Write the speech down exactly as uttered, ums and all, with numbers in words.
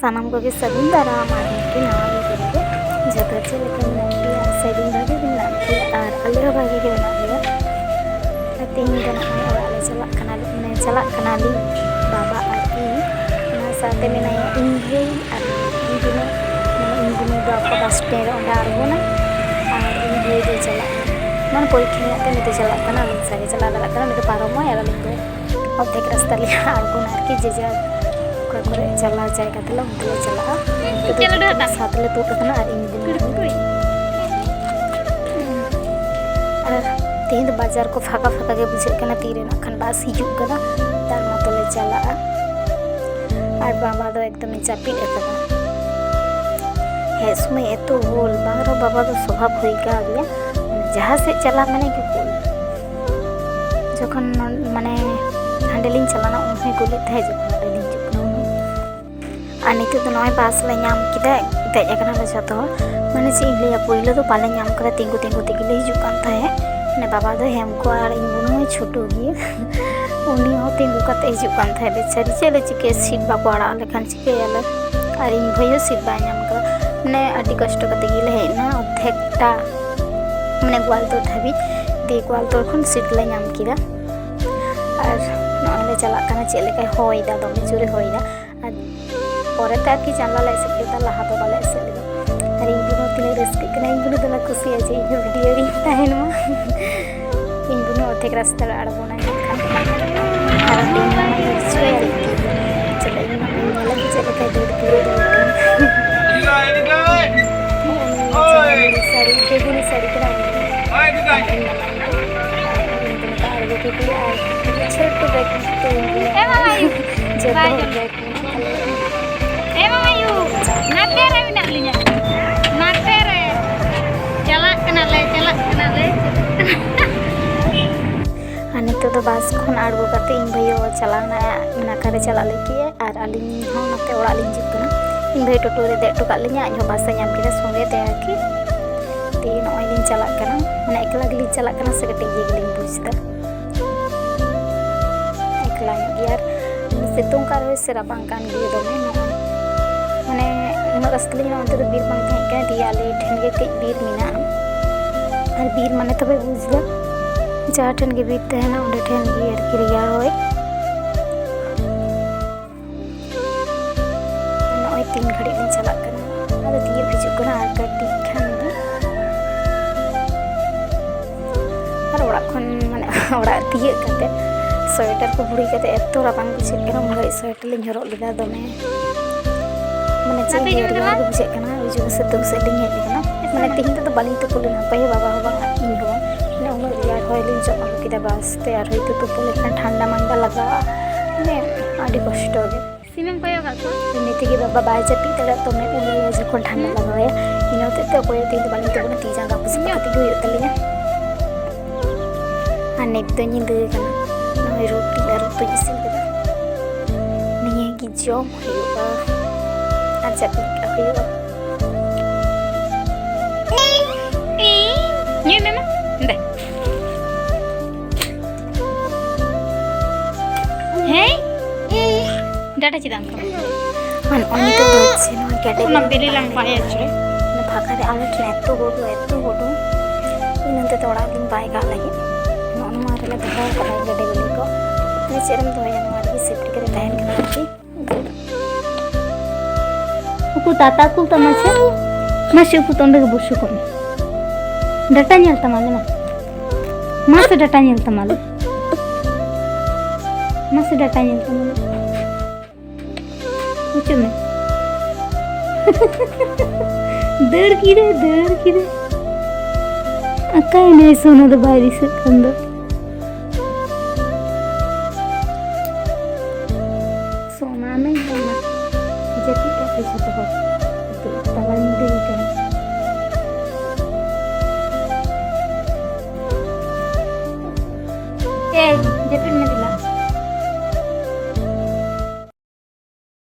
ᱥᱟᱱᱟᱢ ᱠᱚᱜᱮ ᱥᱟᱹᱜᱩᱱ ᱫᱟᱨᱟᱢ ᱟᱨ ᱢᱤᱫᱴᱮᱱ ᱱᱟᱣᱟ video ᱨᱮ᱾ ᱡᱚᱛᱚ ᱪᱮᱫ ᱞᱮᱠᱟ ᱢᱮᱱᱟᱜ ᱯᱮᱭᱟ? ᱟᱥᱟᱭᱟᱹᱧ ᱵᱷᱟᱜᱮ ᱜᱮ ᱢᱮᱱᱟᱜ ᱯᱮᱭᱟ ᱟᱨ ᱟᱞᱮ ᱦᱚᱸ ᱵᱷᱟᱜᱮ ᱜᱮ ᱢᱮᱱᱟᱜ ᱞᱮᱭᱟ᱾ ᱟᱨ ᱛᱮᱦᱮᱧ ᱫᱚ ᱱᱚᱜᱼᱚᱭ ᱚᱲᱟᱜ ᱞᱮ ᱪᱟᱞᱟᱜ ᱠᱟᱱᱟ, ᱢᱟᱱᱮ ᱪᱟᱞᱟᱜ ᱠᱟᱱᱟᱞᱤᱧ ᱵᱟᱵᱟ ᱟᱨ ᱤᱧ, ᱚᱱᱟ ᱥᱟᱶᱛᱮ ᱢᱮᱱᱟᱭᱟ ᱤᱧ ᱵᱷᱟᱹᱭ ᱟᱨ ᱤᱧ ᱵᱩᱱᱩ᱾ ᱢᱟᱱᱮ ᱤᱧ ᱵᱩᱱᱩ ᱫᱚ ᱟᱠᱚ bus stand ᱨᱮ ᱚᱸᱰᱮ ᱟᱬᱜᱚᱱᱟ ᱟᱨ ᱤᱧ ᱵᱷᱟᱹᱭ ᱫᱚ ᱪᱟᱞᱟᱜ ᱠᱟᱱᱟ, ᱢᱟᱱᱮ ᱯᱚᱨᱤᱠᱠᱷᱟ ᱢᱮᱱᱟᱜ ᱛᱟᱭᱟ, ᱩᱱᱤ ᱫᱚ ᱪᱟᱞᱟᱜ ᱠᱟᱱᱟ, ᱟᱹᱞᱤᱧ ᱥᱟᱶ ᱜᱮ ᱪᱟᱞᱟᱣ ᱫᱟᱲᱮᱭᱟᱜ ᱠᱟᱱᱟ, ᱩᱱᱤ ᱫᱚ ᱯᱟᱨᱚᱢᱚᱜᱼᱟᱭ ᱟᱨ ᱟᱹᱞᱤᱧ ᱫᱚ ᱚᱨᱫᱷᱮᱠ ᱨᱟᱥᱛᱟ ᱞᱮ ᱟᱬᱜᱚᱱᱟ ᱟᱨᱠᱤ, ᱡᱮ ᱡᱟᱨ ᱚᱠᱟ ᱠᱚᱨᱮ ᱪᱟᱞᱟᱣ ᱡᱟᱭᱜᱟ ᱛᱟᱞᱮ ᱚᱱᱛᱮ ᱞᱮ ᱪᱟᱞᱟᱜᱼᱟ᱾ ᱱᱤᱛᱚᱜ ᱫᱚ ᱥᱟᱛ ᱞᱮ ᱛᱩᱫ ᱟᱠᱟᱱᱟ ᱟᱨ ᱤᱧ ᱵᱩᱱᱩ᱾ ᱟᱨ ᱛᱮᱦᱮᱧ ᱫᱚ ᱵᱟᱡᱟᱨ ᱠᱚ ᱯᱷᱟᱸᱠᱟ ᱯᱷᱟᱸᱠᱟ ᱜᱮ ᱵᱩᱡᱷᱟᱹᱜ ᱠᱟᱱᱟ, ᱛᱤᱨᱮ ᱱᱟᱜ ᱠᱷᱟᱱ bus ᱦᱤᱡᱩᱜ ᱠᱟᱱᱟ, ᱛᱟᱨ ᱢᱚᱛᱚ ᱞᱮ ᱪᱟᱞᱟᱜᱼᱟ᱾ ᱟᱨ ᱵᱟᱵᱟ ᱫᱚ ᱮᱠᱫᱚᱢᱮ ᱡᱟᱹᱯᱤᱫ ᱟᱠᱟᱫᱟ᱾ ᱦᱮᱡ ᱥᱚᱢᱚᱭ ᱮᱛᱚ ᱜᱳᱞ, ᱵᱟᱝ ᱨᱮᱦᱚᱸ ᱵᱟᱵᱟ ᱫᱚ ᱥᱚᱵᱷᱟᱵ ᱦᱩᱭ ᱠᱟᱣᱫᱮᱭᱟ, ᱡᱟᱦᱟᱸ ᱥᱮᱫ ᱪᱟᱞᱟᱜ ᱢᱟᱱᱮ ᱜᱮ ᱜᱳᱞ᱾ ᱡᱚᱠᱷᱚᱱ ᱱᱚ-, ᱢᱟᱱᱮ ᱦᱟᱸᱰᱮ ᱞᱤᱧ ᱪᱟᱞᱟᱣᱱᱟ, ᱩᱱ ᱦᱚᱸᱭ ᱜᱳᱞᱮᱫ ᱛᱟᱦᱮᱸᱫ, ᱡᱚᱠᱷᱚᱱ ᱱᱚᱰᱮ ᱞᱤᱧ ᱦᱤᱡᱩᱜ ᱠᱟᱱᱟ ᱩᱱ᱾ ᱟᱨ ᱱᱤᱛᱚᱜ ᱫᱚ ᱱᱚᱜᱼᱚᱭ bus ᱞᱮ ᱧᱟᱢ ᱠᱮᱫᱟ, ᱫᱮᱡ ᱟᱠᱟᱱᱟᱞᱮ ᱡᱚᱛᱚ ᱦᱚᱲ᱾ ᱢᱟᱱᱮ ᱪᱮᱫ ᱤᱧ ᱞᱟᱹᱭᱟ, ᱯᱳᱭᱞᱳ ᱫᱚ ᱵᱟᱞᱮ ᱧᱟᱢ ᱠᱟᱫᱟ, ᱛᱤᱸᱜᱩ ᱛᱤᱸᱜᱩ ᱛᱮᱜᱮ ᱞᱮ ᱦᱤᱡᱩᱜ ᱠᱟᱱ ᱛᱟᱦᱮᱸᱫ᱾ ᱢᱟᱱᱮ ᱵᱟᱵᱟ ᱫᱚ ᱦᱮᱢ ᱠᱚ ᱟᱨ ᱤᱧ ᱵᱩᱱᱩ ᱦᱚᱸᱭ ᱪᱷᱳᱴᱳ ᱜᱮᱭᱟ᱾ ᱩᱱᱤ ᱦᱚᱸ ᱛᱤᱸᱜᱩ ᱠᱟᱛᱮ ᱦᱤᱡᱩᱜ ᱠᱟᱱ ᱛᱟᱦᱮᱸᱫ, ᱵᱮᱪᱟᱨᱤ᱾ ᱪᱮᱫ ᱞᱮ ᱪᱤᱠᱟᱹᱭᱟ, seat ᱵᱟᱠᱚ ᱟᱲᱟᱜ ᱞᱮᱠᱷᱟᱱ ᱪᱤᱠᱟᱹᱭᱟᱞᱮ? ᱟᱨ ᱤᱧ ᱵᱷᱟᱹᱭ ᱦᱚᱸ seat ᱵᱟᱭ ᱧᱟᱢ ᱠᱟᱫᱟ᱾ ᱢᱟᱱᱮ ᱟᱹᱰᱤ ᱠᱚᱥᱴᱚ ᱠᱟᱛᱮ ᱜᱮᱞᱮ ᱦᱮᱡ ᱮᱱᱟ, ᱚᱨᱫᱷᱮᱠᱴᱟ ᱢᱟᱱᱮ ᱜᱳᱣᱟᱞᱛᱳᱲ ᱫᱷᱟᱹᱵᱤᱡ᱾ ᱫᱤᱭᱮ ᱜᱳᱣᱟᱞᱛᱳᱲ ᱠᱷᱚᱱ seat ᱞᱮ ᱧᱟᱢ ᱠᱮᱫᱟ᱾ ᱟᱨ ᱱᱚᱜᱼᱚᱭ ᱞᱮ ᱪᱟᱞᱟᱜ ᱠᱟᱱᱟ, ᱪᱮᱫ ᱞᱮᱠᱟᱭ ᱦᱚᱭ ᱫᱟ, ᱫᱚᱢᱮ ᱡᱳᱨᱮ ᱦᱚᱭ ᱫᱟ᱾ ᱟᱨ ᱯᱚᱨᱮᱛᱮ ᱟᱨᱠᱤ ᱡᱟᱱᱞᱟ ᱞᱮ ᱮᱥᱮᱫ ᱞᱮᱫᱟ, ᱞᱟᱦᱟ ᱫᱚ ᱵᱟᱞᱮ ᱮᱥᱮᱫ ᱞᱮᱫᱟ᱾ ᱟᱨ ᱤᱧ ᱵᱩᱱᱩ ᱛᱤᱱᱟᱹᱜ ᱨᱟᱹᱥᱠᱟᱹᱜ ᱠᱟᱱᱟ, ᱤᱧ ᱵᱩᱱᱩ ᱫᱚᱢᱮ ᱠᱩᱥᱤᱭᱟᱜᱼᱟ ᱡᱮ ᱤᱧ ᱦᱚᱸ video ᱨᱤᱧ ᱛᱟᱦᱮᱱ ᱢᱟ᱾ ᱤᱧ ᱵᱩᱱᱩ ᱚᱨᱫᱷᱮᱠ ᱨᱟᱥᱛᱟ ᱨᱮ ᱟᱬᱜᱚᱱᱟᱭ ᱱᱟᱜ ᱠᱷᱟᱱ᱾ ᱟᱨ ᱤᱧ ᱢᱟᱢᱟᱧ ᱦᱤᱡᱩᱜᱼᱟ ᱟᱨᱠᱤ᱾ ᱪᱚᱞᱚ, ᱤᱧ ᱢᱟᱢᱟᱧ ᱧᱮᱞᱟ ᱠᱤ ᱪᱮᱫ ᱞᱮᱠᱟᱭ ᱫᱟᱹᱲ ᱫᱟᱹᱲ ᱫᱟᱹᱲ ᱠᱟᱱᱟ᱾ ᱩᱱᱤ ᱥᱟᱹᱲᱤ, ᱵᱮᱜᱩᱱᱤ ᱥᱟᱹᱲᱤ ᱠᱟᱱᱟ ᱩᱱᱤ ᱫᱚ᱾ ᱟᱨ ᱤᱧ ᱢᱟᱢᱟᱧ ᱫᱚ᱾ ᱟᱨ ᱤᱧ ᱫᱚ ᱱᱚᱝᱠᱟ ᱟᱬᱜᱚ ᱠᱮᱫᱮᱭᱟ ᱟᱨ ᱪᱷᱳᱴᱳ bag ᱛᱮ ᱤᱧ ᱵᱩᱱᱩ ᱮ ᱢᱟᱢᱟᱭᱩ, ᱡᱚᱛᱚ ᱵᱟᱭ ᱦᱚᱲ ᱡᱚᱢ᱾ Bag ᱮ ᱢᱟᱢᱟᱭᱩ, ᱱᱟᱛᱮ ᱨᱮ ᱢᱮᱱᱟᱜ ᱞᱤᱧᱟ, ᱱᱟᱛᱮ ᱨᱮ᱾ ᱪᱟᱞᱟᱜ ᱠᱟᱱᱟᱞᱮ, ᱪᱟᱞᱟᱜ ᱠᱟᱱᱟᱞᱮ᱾ ᱟᱨ ᱱᱤᱛᱚᱜ ᱫᱚ bus ᱠᱷᱚᱱ ᱟᱬᱜᱚ ᱠᱟᱛᱮ ᱤᱧ ᱵᱷᱟᱹᱭ ᱪᱟᱞᱟᱣ ᱮᱱᱟ ᱱᱟᱠᱷᱟ ᱨᱮ ᱪᱟᱞᱟᱜ ᱞᱟᱹᱜᱤᱫ, ᱟᱨ ᱟᱹᱞᱤᱧ ᱦᱚᱸ ᱱᱚᱛᱮ ᱚᱲᱟᱜ ᱞᱤᱧ ᱦᱤᱡᱩᱜ ᱠᱟᱱᱟ᱾ ᱤᱧ ᱵᱷᱟᱹᱭ ᱴᱳᱴᱳ ᱨᱮ ᱫᱮᱡ ᱦᱚᱴᱚ ᱠᱟᱜ ᱞᱤᱧᱟ, ᱟᱡ ᱦᱚᱸ bus ᱮ ᱧᱟᱢ ᱠᱮᱫᱟ ᱥᱚᱸᱜᱮ ᱛᱮ ᱟᱨᱠᱤ᱾ ᱫᱤᱭᱮ ᱱᱚᱜᱼᱚᱭ ᱞᱤᱧ ᱪᱟᱞᱟᱜ ᱠᱟᱱᱟ, ᱢᱟᱱᱮ ᱮᱠᱞᱟ ᱜᱮᱞᱤᱧ ᱪᱟᱞᱟᱜ ᱠᱟᱱᱟ ᱥᱮ ᱠᱟᱹᱴᱤᱡ ᱤᱭᱟᱹ ᱜᱮᱞᱤᱧ ᱵᱩᱡᱽ ᱮᱫᱟ, ᱮᱠᱞᱟ ᱧᱚᱜ ᱜᱮ᱾ ᱟᱨ ᱥᱤᱛᱩᱝ ᱠᱟᱱ ᱨᱮᱦᱚᱸ ᱥᱮ ᱨᱟᱵᱟᱝ ᱠᱟᱱ ᱜᱮ ᱫᱚᱢᱮ, ᱱᱚᱜᱼᱚᱭ ᱵᱟᱥ ᱛᱮᱞᱤᱧ ᱚᱱᱛᱮ ᱫᱚ ᱵᱤᱨ ᱵᱟᱝ ᱛᱟᱦᱮᱸ ᱠᱟᱱᱟ, ᱫᱤᱭᱮ ᱟᱞᱮ ᱴᱷᱮᱱ ᱜᱮ ᱠᱟᱹᱡ ᱵᱤᱨ ᱢᱮᱱᱟᱜᱼᱟ᱾ ᱟᱨ ᱵᱤᱨ ᱢᱟᱱᱮ ᱛᱚᱵᱮ ᱵᱩᱡᱽ ᱫᱟ, ᱡᱟᱦᱟᱸ ᱴᱷᱮᱱ ᱜᱮ ᱵᱤᱨ ᱛᱟᱦᱮᱱᱟ ᱚᱸᱰᱮ ᱴᱷᱮᱱ ᱜᱮ ᱟᱨᱠᱤ ᱨᱮᱭᱟᱲ ᱦᱚᱭ᱾ ᱱᱚᱜᱼᱚᱭ ᱛᱤᱱ ᱜᱷᱟᱹᱲᱤᱡ ᱞᱤᱧ ᱪᱟᱞᱟᱜ ᱠᱟᱱᱟ, ᱟᱫᱚ ᱛᱤᱭᱳᱜ ᱦᱤᱡᱩᱜ ᱠᱟᱱᱟ ᱟᱨ ᱠᱟᱹᱴᱤᱡ ᱠᱷᱟᱱ ᱜᱮ᱾ ᱟᱨ ᱚᱲᱟᱜ ᱠᱷᱚᱱ ᱢᱟᱱᱮ ᱚᱲᱟᱜ ᱛᱤᱭᱳᱜ ᱠᱟᱛᱮ ᱥᱳᱭᱮᱴᱟᱨ ᱠᱚ ᱵᱷᱩᱲᱤ ᱠᱟᱛᱮ ᱮᱛᱚ ᱨᱟᱵᱟᱝ ᱵᱩᱡᱷᱟᱹᱜ ᱠᱟᱱᱟ, ᱩᱱ ᱜᱷᱟᱹᱲᱤᱡ ᱥᱳᱭᱮᱴᱟᱨ ᱞᱤᱧ ᱦᱚᱨᱚᱜ ᱞᱮᱫᱟ ᱫᱚᱢᱮ᱾ ᱢᱟᱱᱮ ᱪᱮᱫ ᱤᱧ ᱞᱟᱹᱭᱟ, ᱨᱮᱭᱟᱲ ᱜᱮ ᱵᱩᱡᱷᱟᱹᱜ ᱠᱟᱱᱟ, ᱦᱤᱡᱩᱜ ᱥᱤᱛᱩᱝ ᱥᱮᱫ ᱞᱤᱧ ᱦᱮᱡ ᱟᱠᱟᱱᱟ᱾ ᱢᱟᱱᱮ ᱛᱮᱦᱮᱧ ᱛᱮᱫᱚ ᱵᱟᱹᱞᱤᱧ ᱛᱩᱯᱩ ᱞᱮᱱᱟ, ᱚᱠᱚᱭ ᱦᱚᱸ, ᱵᱟᱵᱟ ᱦᱚᱸ ᱵᱟᱝ, ᱤᱧ ᱦᱚᱸ ᱵᱟᱝ᱾ ᱢᱟᱱᱮ ᱩᱱᱟᱹᱜ ᱨᱮᱭᱟᱲ ᱦᱚᱭ ᱞᱤᱧ ᱡᱚᱢ ᱟᱹᱜᱩ ᱠᱮᱫᱟ, ᱵᱟᱥ ᱛᱮ ᱟᱨᱦᱚᱸ ᱛᱩᱯᱩ ᱞᱮᱠᱷᱟᱱ ᱴᱷᱟᱱᱰᱟ ᱢᱟᱱᱰᱟ ᱞᱟᱜᱟᱜᱼᱟ, ᱢᱟᱱᱮ ᱟᱹᱰᱤ ᱠᱚᱥᱴᱚ ᱜᱮ᱾ ᱥᱤᱢᱮᱢ ᱠᱚᱭᱚᱜ ᱠᱟᱜ ᱠᱚᱣᱟ? ᱮᱢᱱᱤ ᱛᱮᱜᱮ ᱵᱟᱵᱟ ᱵᱟᱭ ᱡᱟᱹᱯᱤᱫ ᱫᱟᱲᱮᱭᱟᱜ, ᱫᱚᱢᱮ ᱩᱞᱟᱹᱭᱟ ᱡᱚᱠᱷᱚᱱ ᱴᱷᱟᱱᱰᱟ ᱦᱩᱸ᱾ ᱞᱟᱜᱟᱣᱟᱭᱟ, ᱤᱱᱟᱹ ᱦᱚᱛᱮᱡ ᱛᱮ ᱚᱠᱚᱭ ᱦᱚᱸ ᱛᱮᱦᱮᱧ ᱫᱚ ᱵᱟᱹᱞᱤᱧ ᱛᱩᱯᱩᱱᱟ, ᱛᱤ ᱡᱟᱸᱜᱟ ᱟᱹᱯᱩᱥ ᱠᱟᱛᱮ ᱜᱮ ᱦᱩᱭᱩᱜ ᱛᱟᱹᱞᱤᱧᱟ᱾ ᱟᱨ ᱱᱤᱛ ᱫᱚ ᱧᱤᱫᱟᱹ ᱠᱟᱱᱟ, ᱱᱚᱜᱼᱚᱭ ᱨᱩᱴᱤ ᱟᱨ ᱩᱛᱩᱧ ᱤᱥᱤᱱ ᱠᱮᱫᱟ, ᱱᱤᱭᱟᱹ ᱜᱮ ᱡᱚᱢ ᱦᱩᱭᱩᱜᱼᱟ ᱟᱨ ᱡᱟᱹᱯᱤᱫ ᱠᱟᱜ ᱦᱩᱭᱩᱜᱼᱟ᱾ ᱧᱩᱭ ᱢᱮ ᱢᱟ, ᱫᱮ᱾ ᱦᱮᱸ? ᱰᱟᱴᱟ ᱪᱮᱫᱟᱜ ᱮᱢ ᱠᱟᱹᱢᱤ? ᱢᱟᱱᱮ ᱩᱱᱤ ᱫᱚ ᱦᱚᱪᱪᱷᱮ ᱱᱚᱣᱟ ᱜᱮᱰᱮ ᱚᱱᱟ ᱵᱤᱞᱤ ᱵᱤᱞᱤ ᱞᱟᱝ ᱵᱟᱭ ᱵᱟᱭ ᱦᱚᱪᱚᱭ᱾ ᱚᱱᱟ ᱯᱷᱟᱸᱠᱟ ᱨᱮ ᱟᱞᱮ ᱴᱷᱮᱱ ᱮᱛᱚ ᱜᱩᱰᱩ, ᱮᱛᱚ ᱜᱩᱰᱩ᱾ ᱤᱧ ᱚᱱᱛᱮ ᱫᱚ ᱚᱲᱟᱜ ᱨᱤᱧ ᱵᱟᱭ ᱠᱟᱜ ᱞᱟᱹᱜᱤᱫ ᱱᱚᱜᱼᱚ ᱱᱚᱣᱟ ᱨᱮᱞᱮ ᱫᱚᱦᱚ ᱠᱟᱫᱟ ᱜᱮᱰᱮ ᱵᱤᱞᱤ ᱠᱚ᱾ ᱢᱟᱱᱮ ᱪᱮᱫ ᱨᱮᱢ ᱫᱚᱦᱚᱭᱟ, ᱱᱚᱣᱟ ᱨᱮᱜᱮ ᱥᱮᱯᱴᱤ ᱠᱟᱛᱮ ᱛᱟᱦᱮᱱ ᱠᱟᱱᱟ ᱟᱨᱠᱤ᱾ ᱩᱠᱩ ᱛᱟᱛᱟ ᱠᱩᱞ ᱛᱟᱢᱟ ᱥᱮ? ᱢᱟᱥᱮ ᱩᱠᱩ ᱛᱚ ᱚᱸᱰᱮ ᱜᱮ ᱵᱚᱥᱩ ᱠᱚᱜ ᱢᱮ᱾ ᱰᱟᱴᱟ ᱧᱮᱞ ᱛᱟᱢᱟ ᱞᱮ ᱢᱟ᱾ ᱢᱟᱥᱮ ᱰᱟᱴᱟ ᱧᱮᱞ ᱛᱟᱢᱟ ᱞᱮ᱾ ᱢᱟᱥᱮ ᱰᱟᱴᱟ ᱧᱮᱞ ᱛᱟᱢᱟ ᱞᱮ᱾ ᱦᱤᱡᱩᱜ ᱢᱮ᱾ ᱫᱟᱹᱲ ᱠᱮᱫᱟᱭ, ᱫᱟᱹᱲ ᱠᱮᱫᱟᱭ᱾ ᱚᱠᱟᱭᱮᱱᱟᱭ ᱥᱳᱱᱟ ᱫᱚ ᱵᱟᱭ ᱫᱤᱥᱟᱹᱜ ᱠᱟᱱ ᱫᱚ?